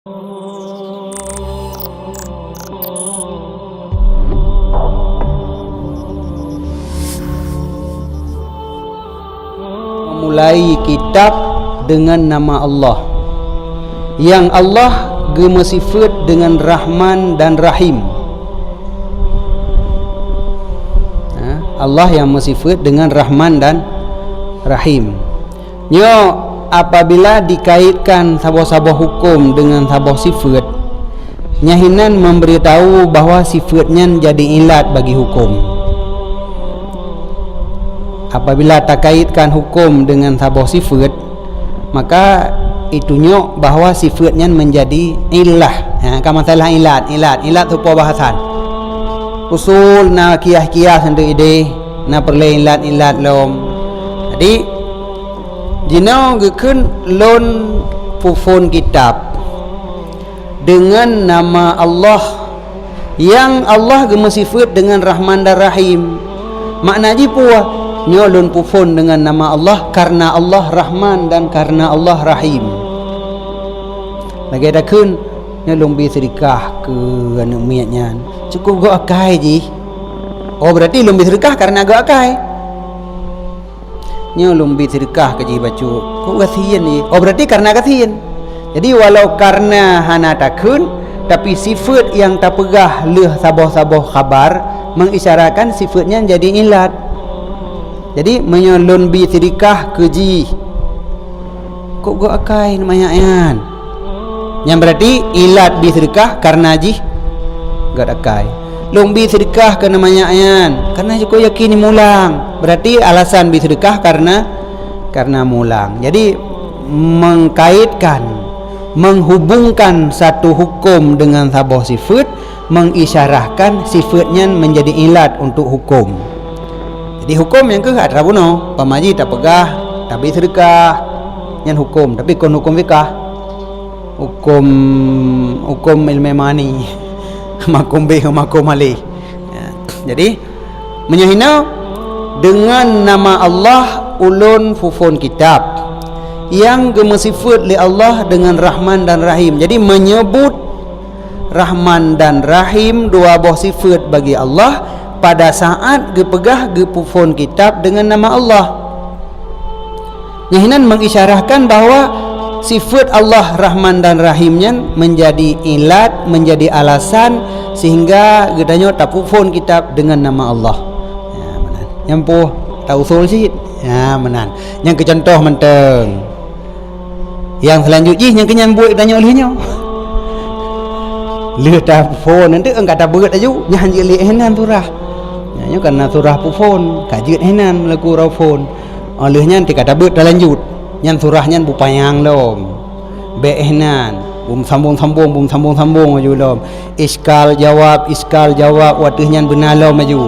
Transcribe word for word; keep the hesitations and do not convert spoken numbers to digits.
Memulai kitab dengan nama Allah, yang Allah geumeusifeuet dengan Rahman dan Rahim. Ha, Allah yang meusifeuet dengan Rahman dan Rahim. Nyoe apabila dikaitkan saboh-saboh huköm dengan saboh sifeuet, nyan hinan memberitahu bahwa sifeuet nyan jadi ilat bagi huköm. Apabila takaitkan huköm dengan saboh sifeuet, maka itunyok bahwa sifeuet nyan menjadi ilah. Ha, ka masalah ilat, ilat, ilat tu peue bahasan. Usul na kiah-kiah sendiri ideh, na peureulée ilat-ilat lom. Jadi, jinoe geukheun lôn peuphon kitab dengan nama Allah, yang Allah geumeusifeuet dengan Rahman dan Rahim. Makna jih peue? Nyoe lôn peuphon dengan nama Allah, karena Allah Rahman dan karena Allah Rahim. Lagée takheun, nyoe lôn bi seudeukah keu aneuëk miet nyan. Cukup gok akai jih. Oh, berarti lôn bi seudeukah karena gok akai. Nyoe lôn bi seudeukah keu jih bacut. Kok gasien jih? Oh, berarti karena gasien. Jadi, walau karena hana takheun, tapi sifeuet nyang tapeugah lheueh saboh-saboh khabar mengisyaratkan sifeuet nyan jadi ilat. Jadi, meunyoe lôn bi seudeukah keu jih, kok gok akai neumanyak nyan? Nyan berarti ilat bi seudeukah karena jih gok akai. Lôn bi seudeukah keu neumanyak nyan karena jih kok yakin mulang. Berarti alasan bi seudeukah karena, karena mulang. Jadi, mengkaitkan, menghubungkan satu huköm dengan saboh sifeuet, mengisyarahkan sifeuet nyan menjadi ilat untuk huköm. Jadi, huköm nyang keuh atra bunoe, pamaji tapeugah, tabi seudeukah, nyan huköm, tapi kon huköm fikah. Huköm, huköm ileumé mani, makom béh, makom aleh. Ya. Jadi, meunyoe hinoe, dengan nama Allah ulôn peuphon kitab nyang geumeusifeuet lé Allah dengan Rahman dan Rahim. Jadi, meunyeubut Rahman dan Rahim, dua boh sifeuet bagi Allah, pada saat geupeugah geupeuphon kitab dengan nama Allah. Nyan hinan mengisyarahkan bahwa sifeuet Allah Rahman dan Rahim nyan menjadi ilat, menjadi alasan sehingga geutanyoe tapeuphon kitab dengan nama Allah. Ya, meunan. Nyang poh tausul cit. Ya, meunan. Nyang keu contoh mantong. Nyang seulanjut jih nyang keu nyan buet geutanyoe lheueh nyoe. Lheueh tapeuphon nanti engka tabeuet laju, nyan jeuet lé hinan surah. Nyan nyoe kana surah peuphon, ka jeuet hinan lagu rau phon. Óh lheueh nyan tika tabeuet talanjut. Nyan surah nyan bupanyang lom. Bék hinan, bum sambung-sambung, bum sambung-sambung laju lom. Iskal jawab, iskal jawab, wateueh nyan beuna lom laju.